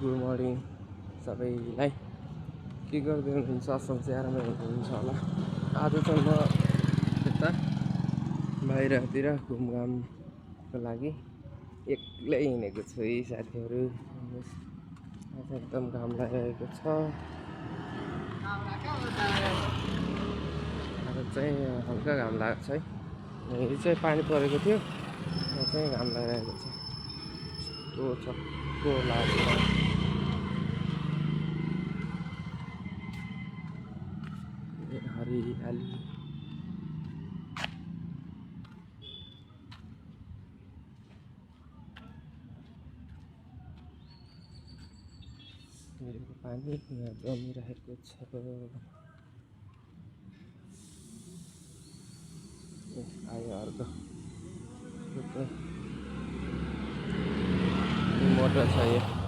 Good morning सबैलाई। के गर्दै हुनुहुन्छ? असल चाहिँ आरामै हुनुहुन्छ होला। आज चाहिँ म यता बाहिरतिर घुमघामको लागि एक्लै हिँडेको छु है साथीहरू। आज एकदम घाम लागिरहेको छ। आज चाहिँ हल्का घाम लागेको छ है। हिजो चाहिँ पानी परेको थियो, यहाँ चाहिँ घाम लागिरहेको छ। यस्तो चक्को लाग्छ। हरियाली हिँडेको पानी यहाँ जमिरहेको छ। आयो अर्को मोटर छ यो।